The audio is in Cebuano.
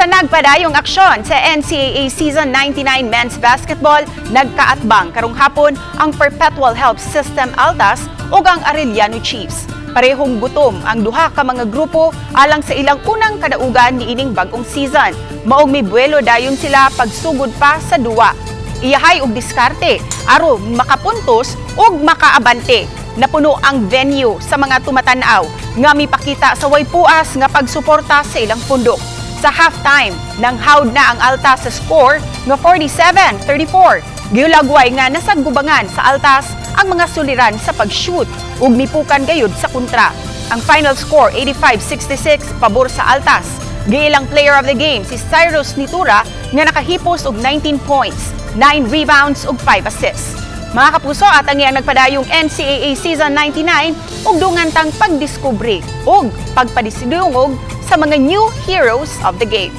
Sa nagpadayong aksyon sa NCAA Season 99 Men's Basketball, nagkaatbang karong hapon ang Perpetual Help System Altas ug ang Arellano Chiefs. Parehong gutom ang duha ka mga grupo alang sa ilang unang kadaugan niining bag-ong season. Maong mibuelo dayon sila pagsugod pa sa duwa. Iyahay og diskarte aron makapuntos ug makaabante. Napuno ang venue sa mga tumatan-aw nga mipakita sa way puas nga pagsuporta sa ilang pundok. Sa halftime, nanghawd na ang Altas sa score nga 47-34. Giulagway nga nasagubangan sa Altas ang mga suliran sa pag-shoot ug mipukan gayud sa kontra. Ang final score, 85-66 pabor sa Altas. Giilang player of the game si Cyrus Nitura nga nakahipos og 19 points, 9 rebounds ug 5 assists. Mga kapuso, atangi ang nagpadayong NCAA Season 99 ug dungan tang pagdiskubre ug pagpadisidungog sa mga new heroes of the game.